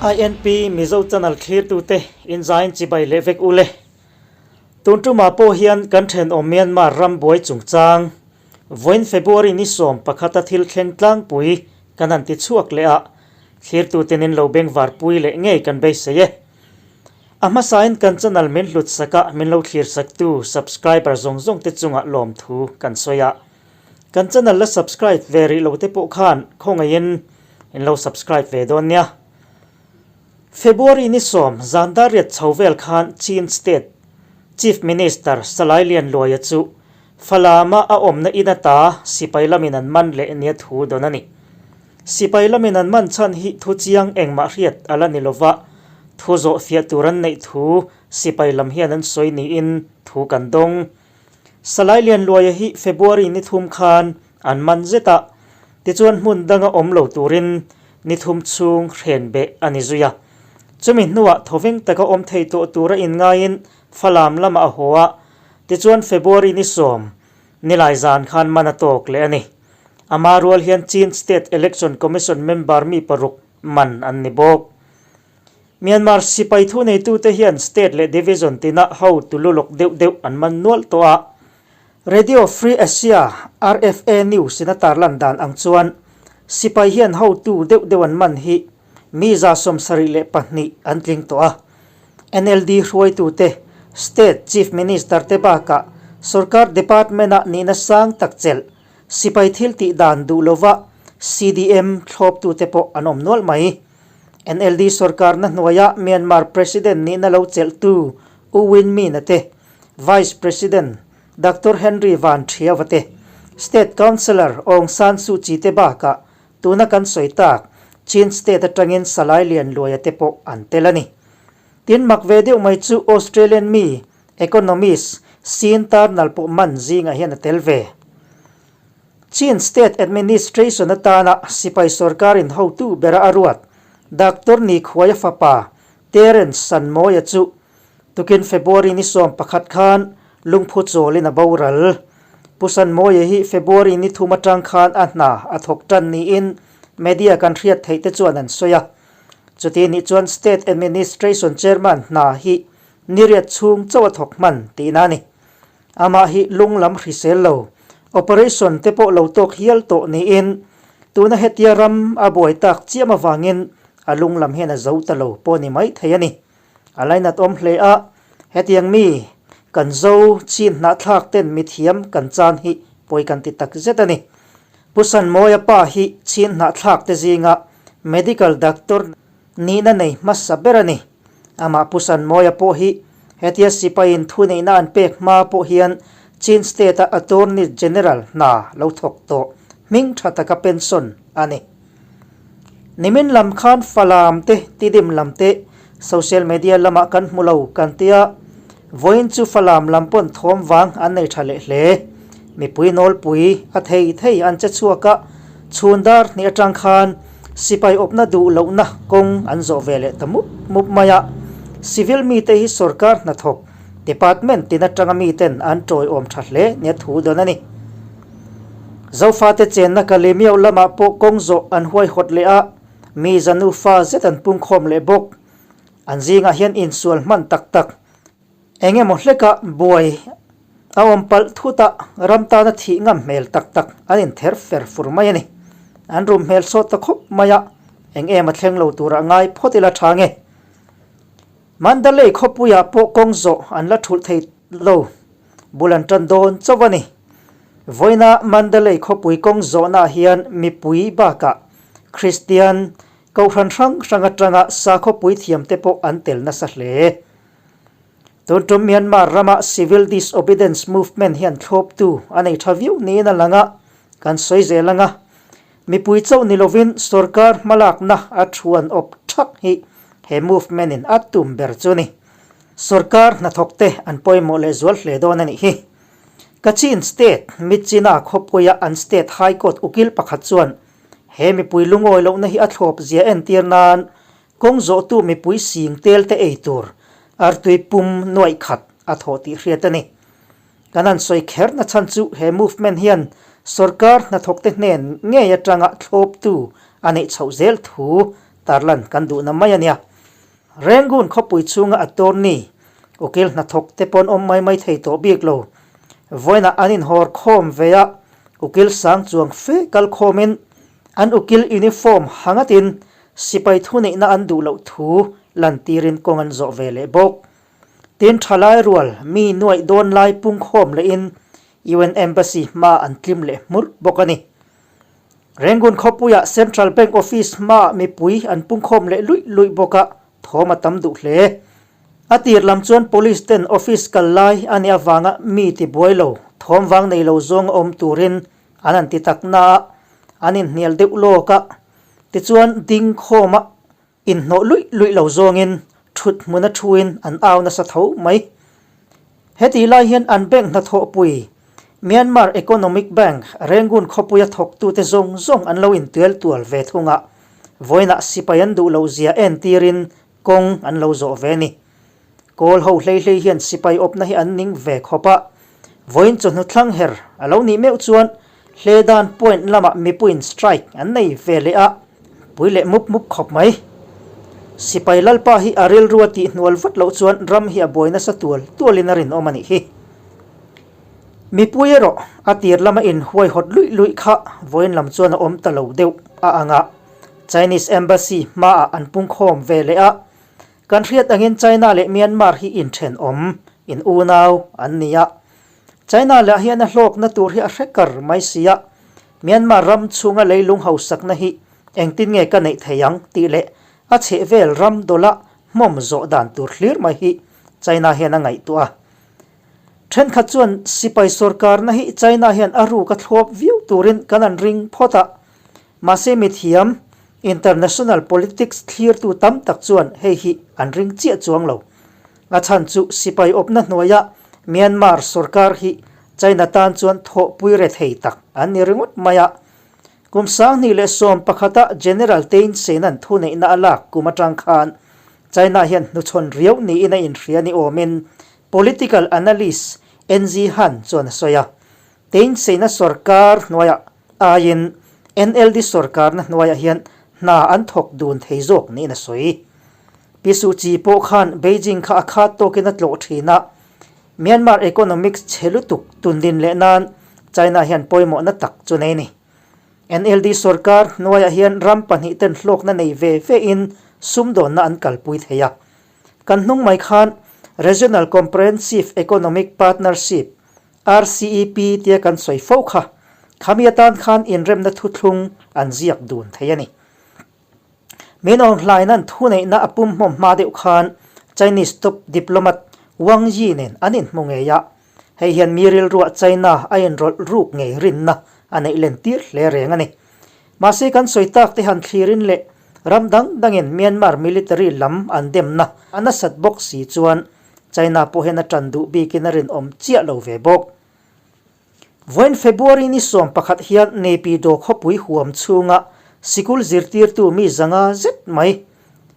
INP Mizo Channel thlirtute inzain chibai leh vek ule. Tun tumah pawh hian kan thenawm Myanmar ram buai chungchang vawiin February ni 11 a thil thleng tlangpui kan han ti chhuak leh a, thlirtute nin lo bengvarpui leh ngei kan beisei e. A hmasain kan channel min hlut saka min lo thlir saktu subscriber zawng zawng te chungah lawmthu kan sawi a. Kan channel la subscribe ve rih lo te pawh khan khawngaihin in lo subscribe ve dawn nia. February ni 10 zan dar riat chho vel khan Chin State Chief Minister Salai Lian Luaia chu Falama a awmna in ata sipai lamin an man leh nia thu dawn a ni. Sipai lamin an man chhan hi thu chiang engmah hriat a la ni lova, thu zawh fiah tur an neih thu sipai lam hian an sawi niin thu kan dawng. Salai Lian Luaia hi February ni 3 khan an man zet a, tichuan hmun danga awm lo turin ni 3 chhung hren beh a ni zui a. Chumi hnuah thawveng taka awm thei tawh tura inngaiin Falam lamah a haw a, tichuan February ni 10 nilai zan khan man a tawk leh a ni. Ama rual hian Chin State Election Commission member mi paruk man an ni bawk. Myanmar sipai thuneitute hian state leh division tina ho tululawk deuh deuh an man nual tawh a. Radio Free Asia, RFA, News in a tarlan dan ang chuan sipai hian hotu deuh deuh an man hi mi 72 an tling tawh a. NLD hruaitute, State Chief Minister te bakah sorkar department-ah nihna sang tak chelh, sipai thil tih dan duh lova CDM thlawptute pawh an awm nual mai. NLD sorkarna hnuaia Myanmar President nihna lo chelhtu U Win Myint-a te, Vice President Doctor Henry Van Thiawa te, State Councillor Aung San Suu Kyi te bakah Tuna kan sawi tak, Chin State atangin Salai Lian Luaia te pawh an tel a ni. Tin mak ve deuh mai chu Australian mi, economist, Sean Turnell pawh man zingah hian a tel ve. Chin State Administration atana sipai sorkarin hotu bera a ruat, Doctor Ni Khuaia fapa Terence Sanmawia chu Tukin February ni 11 khan lungphu chawlin a boral. Pu Sanmawia hi February ni 3 atang khan a hna a thawk tan niin media kan hriat theih te chuan an sawi a. Chuti nih chuan State Administration Chairman hna hi ni riat chhung chauh a thawk hman tihna a ni. Amah hi lung lam hrisel lo, operation te pawh lo tawk hial tawh niin tuna hetia ram a buai tak chiam avangin a lung lam hian a zo ta lo pawh ni mai thei a ni. A lainat awm hle a, hetiang mi kan zo chin hnahthlak ten mithiam kan chan hi pawi kan ti tak zet a ni. Pu Sanmawia pa hi chin hnahthlak te zinga medical doctor nihna nei hmasa ber a ni. Amah Pu Sanmawia pawh hi hetia sipaiin thuneihna an pek hma pawh hian Chin State-a Attorney General hna lo thawk tawh hming tha taka pension a ni. Nimin lam khan Falam te, Tidim lam te social media lamah kan hmu lo kan tia, vawiin chu Falam lam pawn thawm vang an nei tha leh hle. Mipui nawlpui a thei thei an che chhuak a, chhun dar hnih atang khan sipai awpna duh lohna kawng an zawh ve leh ta mup mup mai a. Civil mite hi sorkar hnathawk department tin atanga miten an tawiawm tha hle nia thu dawn a ni. Zofate chenna Kalemiau lamah pawh kawng zawh an huaihawt leh a, mi zanu fa zet an pungkhawm leh bawk. An zingah hian insual hman tak tak eng emaw hlekah buai a awm palh thut a, ram tana thih ngam hmel tak tak an inther fer fur mai a ni. An rum hmel sawt ta khawp mai a, eng em a thleng lo turah ngai phawt ila tha nge. Mandalay khawpuiah pawh kawng zawh an la thulh thei lo. Bul an tan dawn chauh a ni. Vawiina Mandalay khawpui kawng zawhnaah hian mipui bakah Kristian, Kohhran hrang hrang atanga sakhawpui thiamte pawh an tel nasa hle. Tun tum Myanmar rama Civil Disobedience Movement hian thlawptu a nei tha viau niin a lang a, kan sawi zel ang a. Mipui chauh ni lovin sorkar hmalakna a thuan awp thak hi he movement in a tum ber chu a ni. Sorkar hnathawkte an pawimawh lehzual hle dawn a nih hi. Kachin State, Myitkyina khawpuia an State High Court ukil pakhat chuan he mipui lungawi lohna hi a thlawp zia entir nan kawng zawhtu mipui sing tel te ei tur artui pum nuaih khat a thawh tih hriat a ni. Kan han sawi kher na chhan chu he movement hian sorkar hnathawkte hnen ngei atanga thlawptu a neih chhoh zel thu tarlan kan duhna mai a nia. Rangoon khawpui chhunga attorney, ukil hnathawk te pawn awm mai mai thei tawh bik lo. Vawiinah an inhawr khawm ve a, ukil sang chuang fe kal khawmin an ukil uniform ha ngatin sipai thuneihna an duh loh thu lantirin kawng an zawh ve leh bawk. Tin thalai rual mi nuaih dawn lai pungkhawm lehin UN Embassy hma an tlim leh hmur bawk a ni. Rangoon khawpuiah Central Bank Office hmaah mipui an pungkhawm leh luih luih bawk a, thawm a tam duh hle. A tir lam chuan Police ten office kal lai a nih avanga mi ti buai lo, thawm vang nei lo zawng a awm turin an han ti tak na a, an inhnial deuh lawk a. Tichuan ding khawm a Inhnawh luih luih lo zawngin thut hmun a thuin an au nasa tho mai. Heti lai hian an bank hnathawhpui Myanmar Economic Bank Rangoon khawpuia thawktute zawng zawng an lo intuel tual ve thung a, vawiinah sipai an duh loh zia entirin kawng an lo zawh ve a ni. Kawl ho hlei hlei hian sipai awpna hi an ning ve khawp a, vawiin chawhnu thlang her a lo nih meuh chuan Hledan point lamah mipuiin strike an nei ve leh a, pui leh mup mup khawp mai. Sipai Lalpa hi a rilru a tihhnual vat loh chuan ram hi a buai nasa tual tualin a rinawm a nih hi. Mipui erawh a tir lama inhuaihawt luih luih kha vawiin lam chuan a awm ta lo deuh a ang a, Chinese Embassy hmaah an pungkhawm ve leh a, Kan hriat angin China leh Myanmar hi inthenawm, in unau an ni a. China lah hian a hlawkna tur hi a hre kar mai si a, Myanmar ram chhunga leilung hausakna hi engtin nge ka neih thei ang tih leh a chhehvel ram dawla hmawm zawh dan tur hlir mai hi China hian a ngaihtuah a. Thenkhat chuan sipai sorkarna hi China hian a ruk a thlawp viau turin kan an ring phawt a, Mahse mithiam, international politics thlirtu tam tak chuan hei hi an ring chiah chuang lo. A chhan chu sipai awpna hnuaia Myanmar sorkar hi China tan chuan thawhpui re thei tak an ni ringawt mai a. Kum 2011 a General Thein Sein-a'n thuneihna a lak kum atang khan China hian hnuchhawn riau niin a inhria ni awmin political analyst NZ Han chuan a sawi a. Thein Sein-a sorkar hnuaiah aiin NLD sorkarna hnuaiah hian hna an thawk dun thei zawk niin a sawi. Pi Suu Kyi pawh khan Beijing kha a khat tawkin a tlawh thin a, Myanmar economics chhe lutuk tundin leh nan China hian pawimawhna tak chu nei a ni. NLD sorkar hnuaiah hian ram pahnih ten hlawkna nei ve ve in sumdawnna an kalpui thei a. Kan hnung mai khan Regional Comprehensive Economic Partnership, RCEP tia kan sawi fo kha, khami atan khan inremna thuthlung an ziak dun thei a ni. Min Aung Hlaina'n thuneihna a pum hmawm hma deuh khan Chinese top diplomat Wang Yi nen an inhmu ngei a, hei hian mi rilruah China a inrawlh ruk ngei rinna a neih len tir hle reng a ni. Mahse kan sawi tak te han thlirin leh ram dang dangin Myanmar military lam an demna a nasat bawk si chuan China pawh hian a ṭan duh bikin a rinawm chiah lo ve bawk. Vawiin February ni 11 hian Naypyidaw khawpui huam chhunga sikul zirtirtu mi zanga zet mai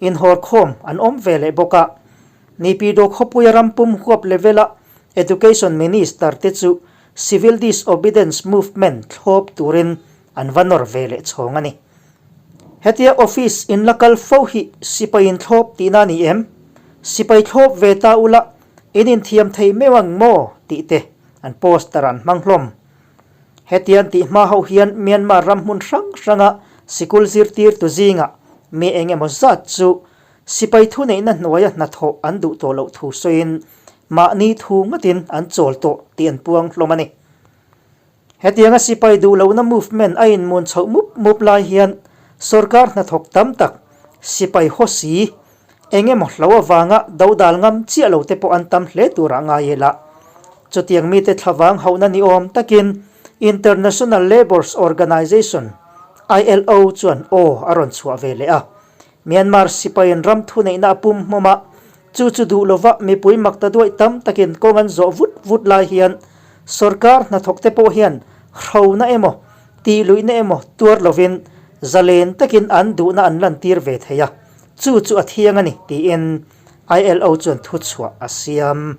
inhawrkhawm an awm ve leh bawk a. Naypyidaw khawpuia ram pum huap level-a Education Minister te chu Civil Disobedience Movement thlawp turin an va nawr ve leh chhawng a ni. Hetia office in la kal fo hi sipai in thlawp tihna a ni em? Sipai thlawp ve ta ula in inthiam thei meuh ang maw? tih te an poster an hmang hlawm. Hetia an tih hma ho hian Myanmar ram hmun hrang hranga sikul zirtirtu zingah mi eng emaw zat chu sipai thuneihna hnuaia hnathawh an duh tawh loh thu sawiin mahni thu ngatin an chawl tawh tih an puang hlawm a ni. Hetianga sipai duh lohna movement a inmun chhoh mup mup lai hian sorkar hnathawk tam tak, sipai haw si, eng emaw hlo avanga dodal ngam chiah lo te pawh an tam hle turah ngai ila. Chutiang mite thlavang hauhna ni awm takin International Labours Organization, ILO, chuan aw a rawn chhuah ve leh a. Myanmar sipaiin ram thuneihna a pum hmawm a, chu chu duh lova mipui makta duaih tam takin kawng an zawh vut vut lai hian sorkar hnathawkte pawh hian hrona emaw, tihluihna emaw tuar lovin zalen takin an duhna an lantir ve thei a, chu chu a thiang a ni tiin ILO chuan thuchhuah a siam.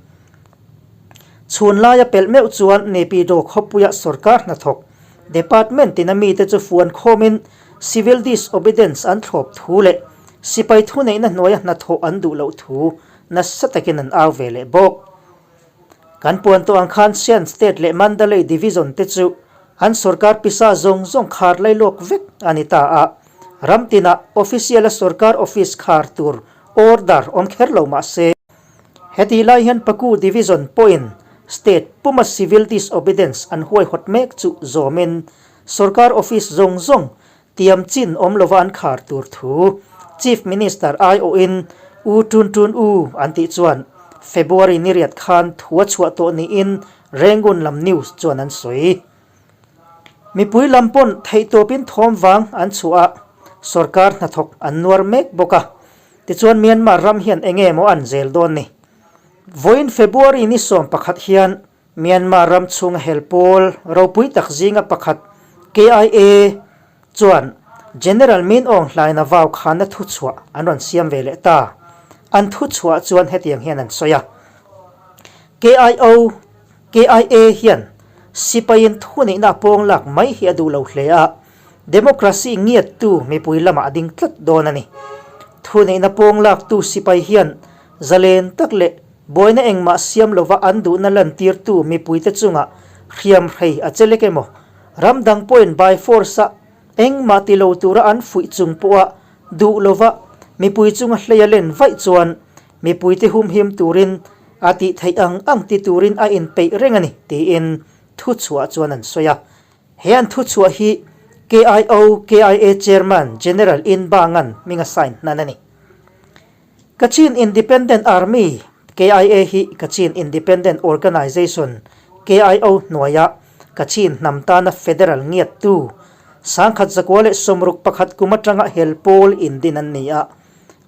Chhun laia pelh meuh chuan Naypyidaw khawpuia sorkar hnathawk department tina mite chu fuan khawmin Civil disobedience an thlawp thu leh sipai thuneihna hnuaia hnathawh an duh loh thu nasa takin an au ve leh bawk. Kan puan tawh ang khan Shan State leh Mandalay Division te chu an sorkar pisa zawng zawng khar lailawk vek a ni ta a, ram tinah official-a sorkar office khar tur order awm kher lo mah se, hetih lai hian Paku Division pawhin state puma civil disobedience an huaihawt mek chu zawmin sorkar office zawng zawng Tiam chin awm lova an khar tur thu Chief Minister aiawhin U Tun Tun U an tih chuan February ni riat khan thu a chhuah tawh niin Rangoon lam news chuan an sawi. Mipui lam pawn theihtawpin thawm vang an chhuah a, sorkar hnathawk an nuar mek bawk a. Tichuan Myanmar ram hian enge maw an zel dawn ni? Vawiin February ni 11 hian Myanmar ram chhunga hel pawl ropui tak zinga pakhat KIA chuan General Min Aung Hlaina vau khana thuchhuah an rawn siam ve leh ta. An thuchhuah chuan hetiang hian an sawi a, KIO, KIA hian sipaiin thuneihna pawng lak mai hi a duh lo hle a, democracy ngiattu mipui lamah a ding tlat dawn a ni. Thuneihna pawng laktu sipai hian Zalen tak leh buaina engmah siam lova an duhna lantirtu mipuite chungah hriam hrei a che lek emaw, ram dang pawhin by force-a engmah ti lo tura an fuih chung pawha duh lova mipui chunga hlei a len vaih chuan mipuite humhim turin a tih theih ang ang ti turin a inpeih reng a ni, tiin thuchhuah chuan an sawi a. He an thuchhuah hi KIO KIA Chairman General In Bangan hming a sign hnan a ni. Kachin Independent Army, KIA, hi Kachin Independent Organization, KIO, hnuaia Kachin hnam tana federal ngiattu, 1961 kum atanga hel pawl indin an ni a.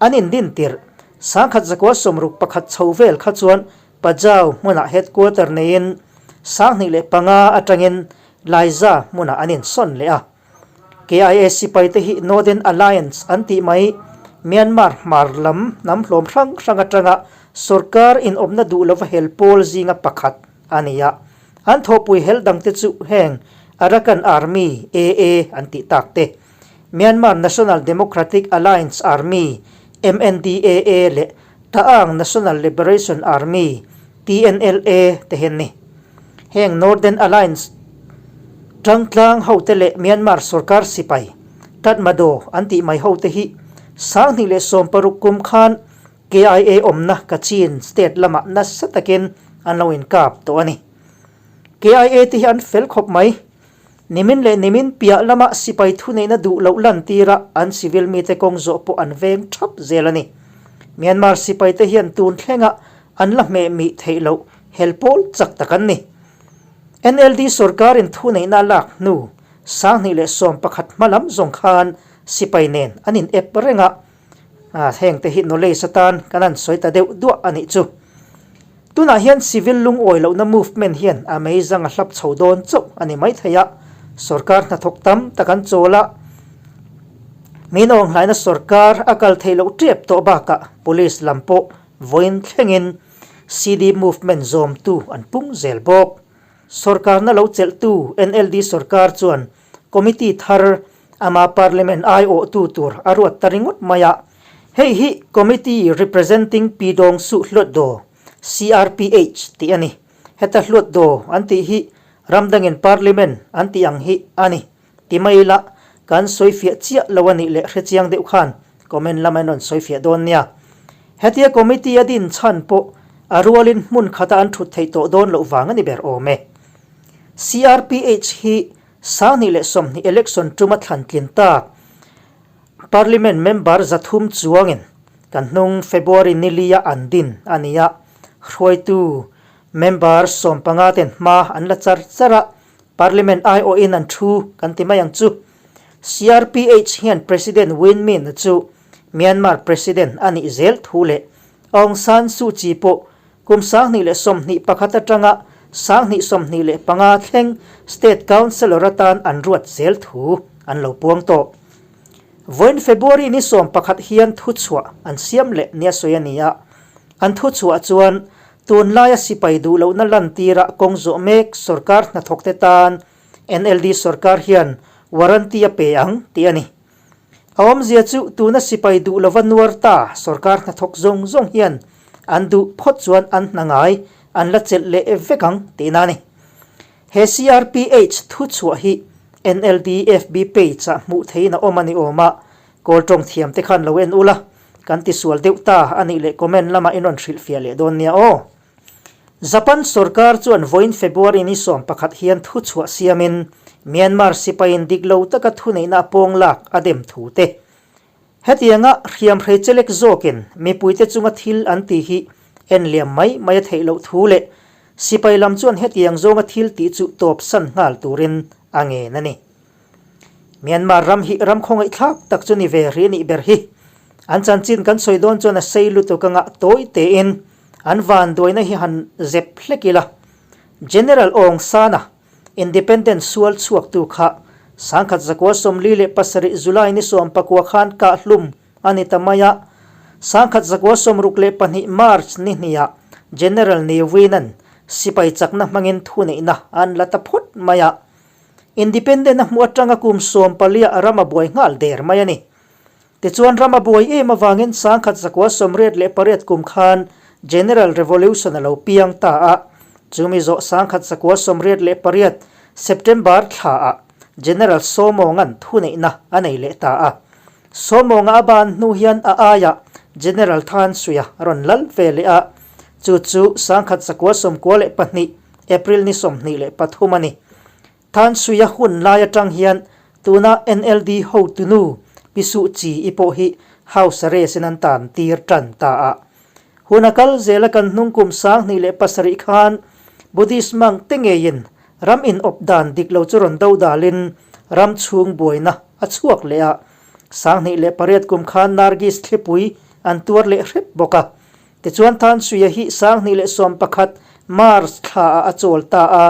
An indin tirh, 1961 chho vel kha chuan Pajau hmunah headquarter neiin 2005 atangin Laiza hmunah an insawn leh a. KIA sipaite hi Northern Alliance an tih mai, Myanmar hmar lam hnam hlawm hrang hrang atanga sorkar inawmna duh lova hel pawl zinga pakhat a ni a. An thawhpui hel dangte chu heng Arakan Army, AA, an tih tak te, Myanmar National Democratic Alliance Army, MNDAA, leh Ta'ang National Liberation Army, TNLA, te hi an ni. Heng Northern Alliance tangtlang hote leh Myanmar sorkar sipai, Tatmadaw an tih mai hote hi 2016 kum khan KIA awmna Kachin state lamah nasa takin an lo inkap tawh a ni. KIA te hi an fel khawp mai. Nimin leh nimin piah lama sipai thuneihna duh loh lantira an civil mite kawng zawh pawh an veng thap zel a ni. Myanmar sipaite hian tun thlenga an la hmeh mih theih loh hel pawl chak tak an ni. NLD sorkarin thuneihna a lak hnu 2011 hma lam zawng khan sipai nen an in ep reng a, hengte hi knowledge atan kan han sawi ta deuh duah a nih chu. Tunah hian civil lungawi lohna movement hian a mei zang a hlap chho dawn chauh a ni maithei a, sorkar hnathawk tam tak an chawl a, min awnghlaina sorkar a kal theih loh tep tawh bakah police lam pawh vawiin thlengin CD movement zawmtu an pung zel bawk. Sorkarna lo chelhtu NLD sorkar chuan committee thar ama parliament aiawhtu tur a ruat ta ringawt mai a. Hei hi Committee Representing Pidong Suh Hluatdaw, CRPH, tih a ni. Heta Hluatdaw an tih hi ramdangin parliament an tih ang hi a ni. Ti mai ila, kan sawifiah chiah lo a nih leh hrechiang deuh khan comment lam an rawn sawifiah dawn nia. Hetia committee a din chhan pawh a rualin hmun khata an thut theih tawh dawn loh vang a ni ber awm e. CRPH hi 2020 election tuma thlan tlin tak Parliament member 300 chuangin kan hnung February ni lia an din a ni a, hruaitu member 15 ten hma an la char char a, Parliament aiawhin an thu kan ti mai ang chu. CRPH hian President Win Myint-a chu Myanmar President a nih zel thu leh Aung San Suu Kyi pawh kum 2021 atanga 2025 thleng State Councillor atan an ruat zel thu an lo puang tawh. Vawiin February ni 11 hian thuchhuah an siam leh nia sawi a ni a, an thuchhuah chuan Tunlaia sipai duh lohna lantira kawng zawh mek sorkar hnathawkte tan NLD sorkar hian warranty a pe ang tih a ni. A awmzia chu tuna sipai duh lova nuar ta sorkar hnathawk zawng zawng hian an duh phawt chuan an hna ngai an la chelh leh vek ang tihna a ni. He CRPH thuchhuah hi NLD FB page ah hmuh theihin a awm a ni awm a, Kawl tawng thiam te khan lo en ula, kan tisual deuh ta a nih leh comment lamah in rawn hrilhfiah leh dawn nia aw. Japan sorkar chuan vawiin February ni 11 hian thuchhuah siamin Myanmar sipaiin dik lo taka thuneihna a pawng lak a dem thu te. Hetianga hriamhrei chelek zawkin mipuite chunga thil an ti hi en liam mai mai a theih loh thu leh sipai lam chuan hetiang zawnga thil tih chu tawpsan nghal turin a ngen a ni. Myanmar ram hi ram khawngaihthlak tak chu ni ve rih a nih ber hi. An chanchin kan sawi dawn chuan a sei lutuk anga tawi tein an vanduaina hi han zep hlek ila. General Aung San-a Independent sual chhuaktu kha sangkhat zakua 47 July ni 14 khan kah hlum a ni ta mai a. Sangkhat zakua 62 March ni hniah General Ne Win-a'n sipai chakna hmangin thuneihna an la ta phawt mai a. Independent a hmuh atanga kum 14 a ram a buai nghal der mai a ni. Tichuan ram a buai em avangin sangkhat 1988 kum khan General Revolution a lo piang ta a, chumi zawh 1988 September thlaah General Saw Mawnga'n thuneihna a nei leh ta a. Saw Mawnga a ban hnu hian a aiah General Than Sui a rawn lal ve leh a, chu chu 1992 April ni 23 a ni. Thansuia hun lai atang hian tuna NLD hotunu Pi Suh Chi i pawh hi House arrest in an tan tir tan ta a. Hun a kal zela kan hnung kum 2007 khan Buddhist monk te ngeiin ram in awp dan dik lo chu rawn do dalin ram chhung buaina a chhuak leh a. 2008 kum khan Nargis thlipui an tuar leh hrep bawk a. Tichuan Thansuia hi 2011 March thlaah a chawl ta a,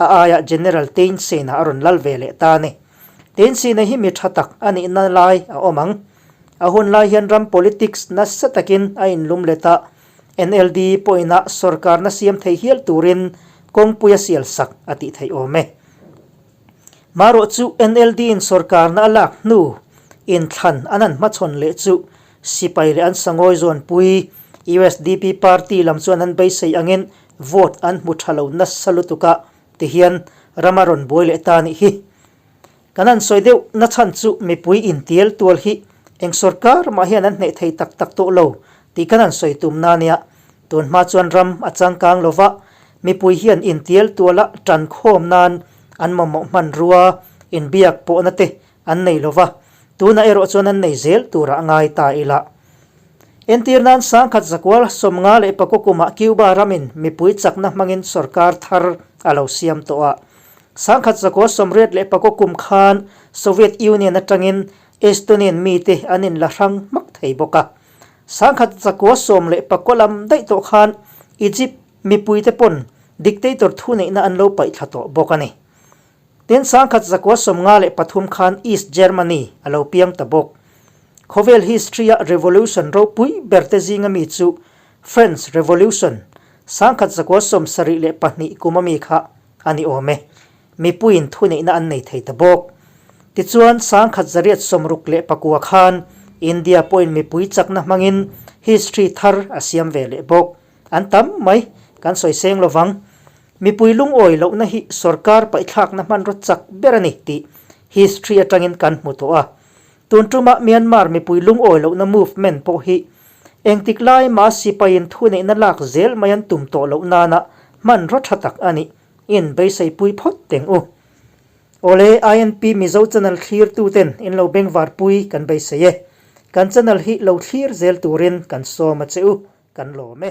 a aiah General Thein Sein-a a rawn lal ve leh ta a ni. Thein Sein-a hi mi tha tak a nihna lai a awm ang. A hun lai hian ram politics nasa takin a inlum let a, NLD pawhin-a sorkarna siam thei hial turin kawngpui a sial sak a tih theih awm e. Marawh chu NLD-in sorkarna a lak hnu inthlan an han hmachhawn leh chu Sipai leh an sangawi zawnpui usdp party lam chuan an beisei angin vote an hmu tha lo nasa lutuk a tihian ram a rawn buai leh ta anih hi. Kan han sawi deuh na chhan chu mipui intial tual hi eng sorkar mah hian an hneh thei tak tak tawh lo tih kan han sawi tum na nia. Tun hma chuan ram a changkang lova mipui hian intial tuala tan khawm nan an mamawh hmanrua inbiak pawhna te An nei lova, tunah erawh chuan an nei zel turah a ngai ta ila. Entir nan 1954 kumah Cuba ramin mipui chakna hmangin sorkar thar a lo siam tawh a. 1984 kum khan Soviet Union atangin Estonian mite an inla hrang hmak thei bawk a. 1919 lam daih tawh khan Egypt mipuite pawn dictator thuneihna an lo paihthla tawh bawk a ni. Tin, 1953 khan East Germany a lo piang ta bawk. Khawvel history-a revolution ropui berte zinga mi chu French Revolution, 1972 kum ami kha a ni awm e. Mipuiin thuneihna an nei thei ta bawk. Tichuan, 1969 khan India pawhin mipui chakna hmangin history thar a siam ve leh bawk. An tam mai, kan sawi seng lovang. Mipui lungawi lohna hi sorkar paihthlakna hmanraw chak ber a ni tih history atangin kan hmu tawh a. Tun tuma Myanmar mipui lungawi lohna movement pawh hi engtik lai mah sipaiin thuneihna lak zel mai an tum tawh loh nana hmanraw tha tak a nih in beiseipui phawt teng u. Awle INP Mizo channel thlirtuten in lo bengvarpui kan beisei e. Kan channel hi lo thlir zel turin kan sawm a che u, kan lawm e.